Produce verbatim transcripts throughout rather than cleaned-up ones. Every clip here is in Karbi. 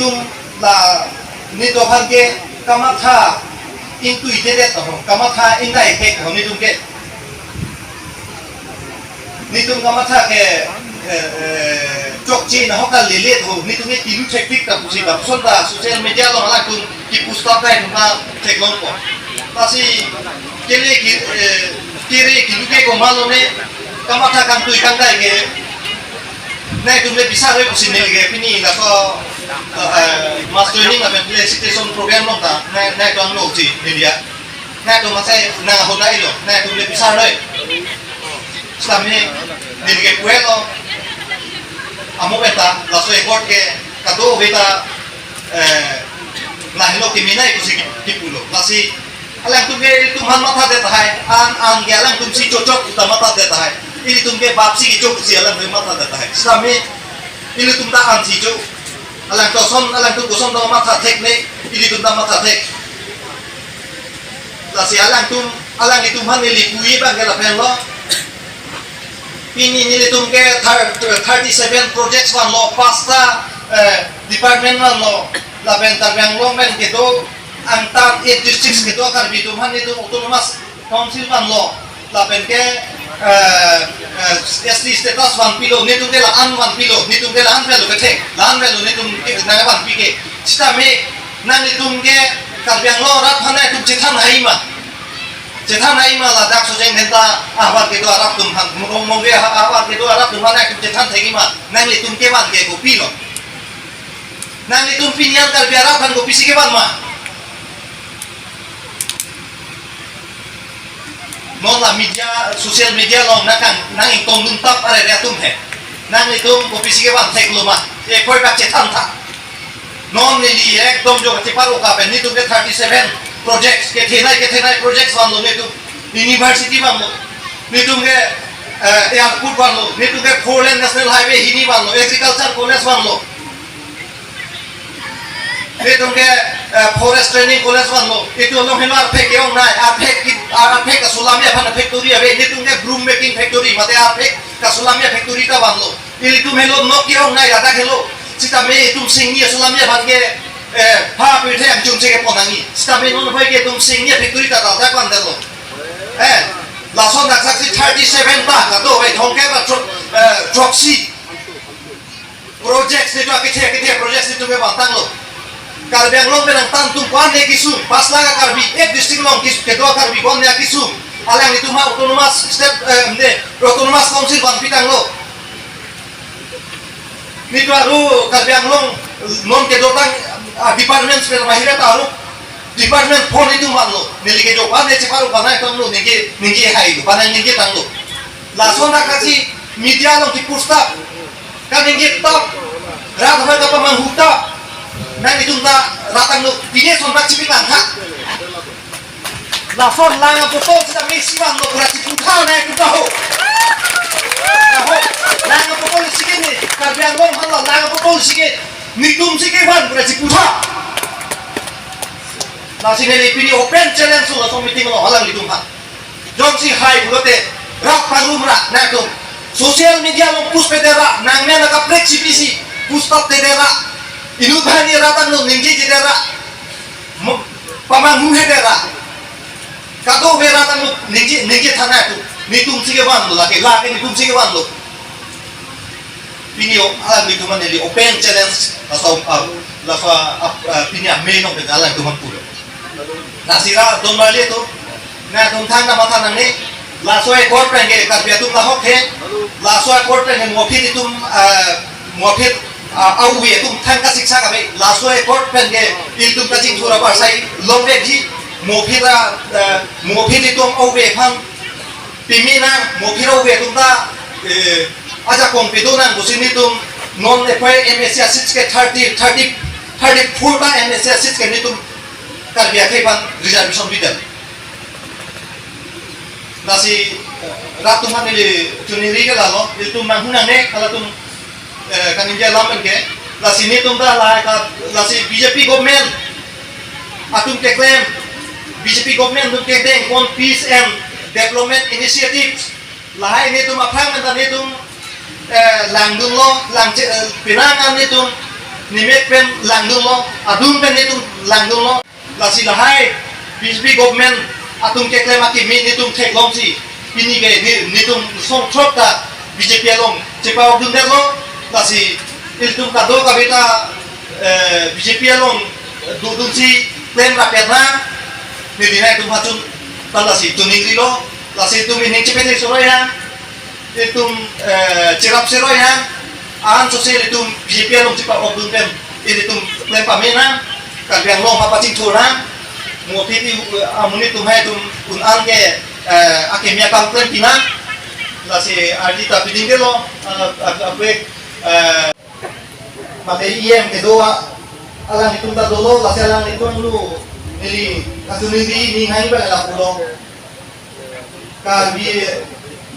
Tum la nelitum aphan ke kamatha ingtui dedet ho, kamatha ingdai thek ho nelitum ke. Nelitum kamatha ke, eh, eh, chokche nahok kalele ho, nelitum ke kilu thektik ta pusi ba, son ta social media along alangtum ki-post ta kai thum ta theklongpo. Lasi kele ki, eh, kere kilu ke komat lone, kamatha kangtui kangdai ke nangtum le bisar re pusi neli ke pini laso, eh, mass joining lapen felicitation program along ta nang, nangtum lo si neli ya. Nangtum masai nang hodai lo, nangtum le bisar lo. Sitame neli ke puelo. Amo beta laso accord ke kadokave ta, eh, lahelo keminai pusi ki, kipulo. Lasi alangtum ke ilitum aphan mathadet tahai, an, an ke alangtum si chochok ta mathadet tahai. Ilitum ke bap si kecho si alangtum mathadet tahai. Sitame ilitum ta an si cho. Alang koson, alangtum koson ta matha thek ne, ilitum ta matha thek. Lasi alangtum, alanglitum aphan neli pu-i abang ke lapen lo. Pini nelitum ke thir-, thirty-seven projects vanlo, pasta, eh, department vanlo, lapen Karbi Anglong pen kedo angtan eight districts kedo Karbi atum aphan nelitum autonomous council vanlo, lapen ke, eh, eh, S T status vanpilo, nelitum ke la-an vanpilo, nelitum ke la-an vanlo kethek, la-an vanlo nelitum ke nang vanpi ke. Sitame nanglitum ke Karbi Anglong arat aphan nangtum chethan hai ma. Chethan hai ma ladak Socheng Dhenta ahavar kedo arat atum aphan, Mukong Mongve ahavar kedo arat atum aphan nangtum chethan thek ma. Nanglitum kevan ke kopilo. Nanglitum pini an Karbi arat aphan kopisi kevan ma. Non la media, social media along nang kang, nang ingtongdun tap arere atum he. Nanglitum kopisi kevan theklo ma. E koi bak chethan tha. Non neli ekdom jo kacheparo ka pen nelitum ke thirty-seven projects, kethenei kethenei projects vanlo nelitum, university vanlo, nelitum ke, eh, airport vanlo, nelitum ke four lane national highway hini vanlo, agriculture college vanlo, nelitum ke, eh, forest training college vanlo, itum along heno arphek ke-ongnei, arphek ki, arphek kasolamji aphan factory ave, nelitum ke broom making factory, mate arphek kasolamji factory ta vanlo. Ilitum helo nok ke-ongnei ladak helo. Sitame itum singni asolamji aphan ke, eh, pha pirthe angchung che kepon nangji. Sitame non pai ke itum singni factory ta ladak van detlo. Eh, lason dak saksi thirty-seven ta kadokave thomkep ra throk, eh, throksi projects nelitum akethe akethe projects nelitum ke vantanglo. Karbi Anglong pen angtan atum ko-an ne kesung, paslaka Karbi, eight district along kes-, kedo Karbi ko-an ne kesung. Alanglitum ha autonomous state, eh, ne, autonomous council vanpi tanglo. Nelitum aru Karbi Anglong non kedotang, ah, departments pen bahira ta aru department phone nelitum vanlo. Neli ke jo ko-an ne cheparo ko-an ne tanglo, ningje, ningje hailo, ko-an ne ningje tanglo. Lason dak saksi media along ke-post tap, kaningje tap, rat ahavar kapamanghu tap. Nanglitum ta rat angno pine son bak chipi lang ha. Lason lang apotol sita mesi vanlo pura chipu tha nangtum ta ho. Taho, lang apotol si ke ne, Karbi Anglong aphan la lang apotol si ke, nelitum si kevan pura chipu tha. Lasi neli pini open challenge lo laso meeting along alanglitum aphan. Jongsi hai pulote, rat pangrum ra nangtum. Social media along post pedet ra, nangmen akaprek chipisi post tap pedet ra. Inut banghini rat angno ningjejedet ra. Mo-, pamanghu hedet ra. Kadokave rat angno ningje, ningje tha nangtum. Nelitum si kevanlo lake, lake nelitum si kevanlo. Pini o, alanglitum aphan neli open challenge, laso, ah, laso, ah, ah, pini amei along pen alanglitum aphan pulo. Lasi ra don marli atum, nangtum thangta matha nangne, laso accord pen ke Karbi atum lahok he, laso accord pen ke Mophi atum, ah, Mophi, ah, a-ove atum thang kasiksak ave, laso accord pen ke ilitum kachingthur apar sai longvekji, Mophi ra, ah, Mophi atum a-ove aphan pimi nang, Mophi a-ove atum ta, eh, ajakong pedo nang pusi nelitum non epoi M A C a-seats ke thirty, thirty, thirty-four ta M A C a-seats ke nelitum Karbi akhei aphan reservation pidam. Lasi, eh, rat atum aphan neli chuningri ke lalo, ilitum nanghu nangne, halatum eh, kaningje alam pen ke, lasi nelitum ta lahai ka, lasi B J P government atum keklem, B J P government atum kedeng kon peace and development initiatives, lahai nelitum aphrang pen ta nelitum, eh, langdunlo, langche, eh, penang an nelitum Nimet pen langdunlo, adung pen netum langdunlo. Lasi lahai B J P government atum keklem akimi netum theklongsi, pini ke ne-, netum songthrok ta B J P along chepa-okdundetlo. Lasi ilitum kadokave ta, eh, B J P along dodunsi klem rapet na, neli nangtum hachun ta lasi tuning rilo. Lasi itum ining chepete soroi ha. Itum, eh, cherap seroi ha. Ansose itum B J P along chepa-okdun pen, itum klem pame nang. Karbi Anglong ha pachingthur nang. Mo aphi, eh, amonit atum hai itum un-an ke, eh, akimi akam klem pina. Lasi ardi ta piding delo, eh, ap-, apek, eh, mate E M kedo a, alanglitum ta dolo, lasi alanglitum lu, neli katuniri ni hai ba lapulo. Karbi,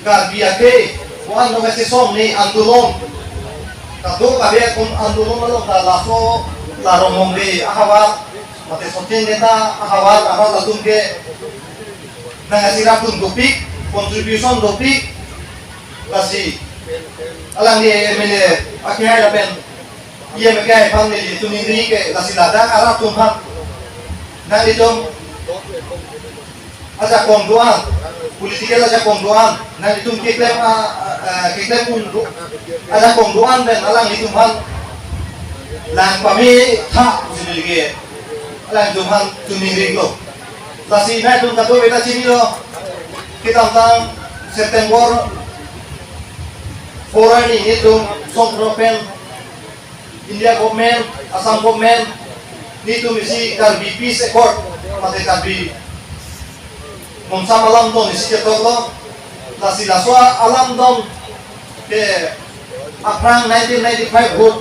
Karbi akhei, wan lo kachesong ne andolon. Kadokave atum andolon along ta laso la Rongmongve ahavar, mate Sachin Deta ahavar, ahavar latum ke nangkachirapdun dopik, contribution dopik, lasi alangli M L A akehai lapen E M akehai aphan neli tuning ri ke lasi ladak arat atum aphan. Nanglitum ajakong do-an, political ajakong do-an, nanglitum keklem a, a, a, keklem un do, ajakong do-an pen alanglitum aphan lang pametha pusi neli ke alanglitum aphan tuning rilo. Lasi nangtum kadokave ta chinilo, kedamtang September four arni netum songthrok pen India government, Assam government, netum isi Karbi Peace Accord, mate Karbi Monsam Alamdon isi chetoklo, lasi laso alamdon ke aphrang nineteen ninety-five ahut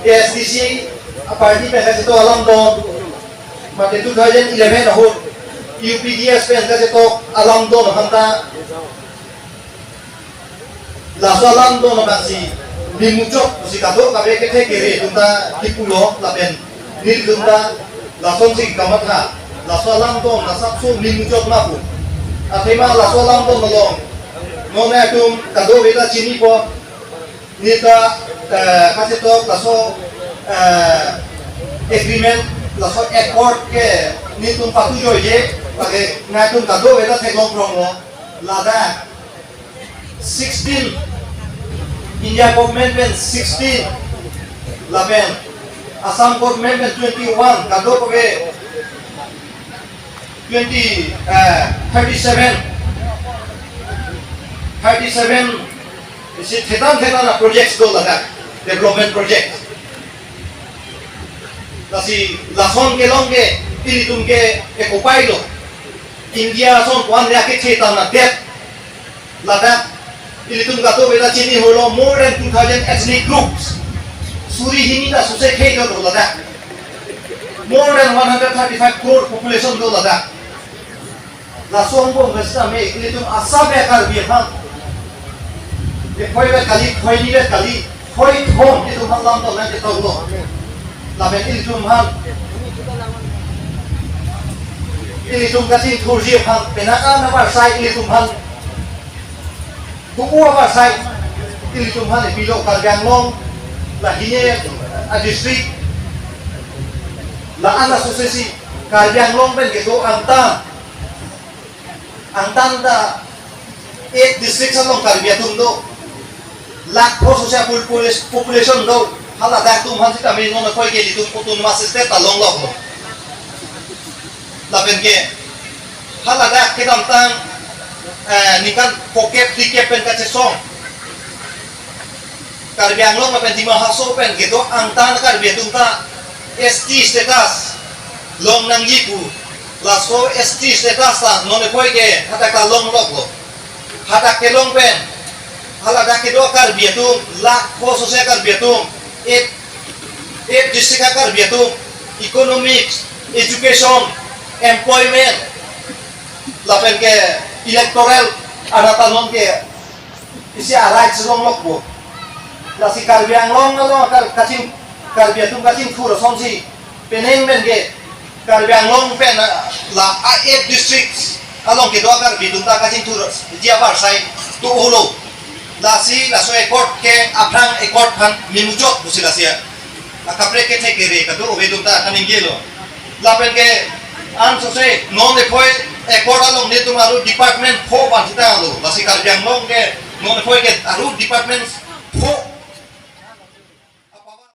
A S D C a party pen kachetok alamdon, mate two thousand eleven ahut U P D S pen kachetok alamdon aphanta laso alamdon abangsi memuchot pusi kadokave kethe kere atum ta kipulo lapen nelitum ta lasonsi kamatha, laso alamdon asapso memuchot ma pu. Athema laso alamdon along non nangtum kadokave ta chinipo, neta, eh, kachetok laso, eh, agreement, laso accord ke netum patujoije, lake nangtum kadokave ta theklong pronglo, ladak sixteen, India government pen sixteen, lapen Assam government pen twenty-one, kadokave twenty, eh, thirty-seven, thirty-seven, isi thetan thetan a projects do ladak, development project. Lasi lason kelong ke ilitum ke ekopai lo. India ason ko-an le akethe tangnadet. Ladak ilitum kadokave ta chini holo, more than two thousand ethnic groups. Suri hini ta suse khei do ladak. More than one hundred thirty-five crore population do ladak. Laso angbong ke sitame ilitum asap ya Karbi aphan, e khoi vet kali, khoi ni vet kali, khoi thom itum aphan lamdon nangchetoklo. Lapen ilitum aphan, ilitum kachingthurji aphan, penang an avarsai ilitum aphan do-o avarsai ilitum aphan epilo. Karbi Anglong lahini a district, la-an asosesi Karbi Anglong pen kedo angtan, angtan ta eight districts along Karbi atum do, lakh pho sose a pol-, polis-, population do. Hala dak atum aphan sitame non apoi ke ilitum autonomous state ta longloklo. Lapen ke hala dak kedamtang, eh, ningkan phokep phlikep pen kachesong Karbi Anglong lapen Dima Hasao pen kedo angtan Karbi atum ta S T status long nangji pu, laso S T status ta non apoi ke hadak ta longloklo. Hadak kelong pen hala dak kedo Karbi atum, lakh pho sose Karbi atum, eight, eight district a Karbi atum, economics, education, employment, lapen ke electoral anat ta non ke isi a rights longlokpo. Lasi Karbi Anglong along kar-, kaching, Karbi atum kachingthur asonsi penang pen ke Karbi Anglong pen, ah, la a eight districts along kedo Karbi atum ta kachingthurji avarsai do-olo. Lasi laso accord ke aphrang accord aphan memuchot pusi lasi akaprek kethek kere kado ave atum ta kaningje lo. Lapen ke ansose non ephoi accord along netum aru department pho pansita lo. Lasi Karbi Anglong ke non ephoi ke aru department pho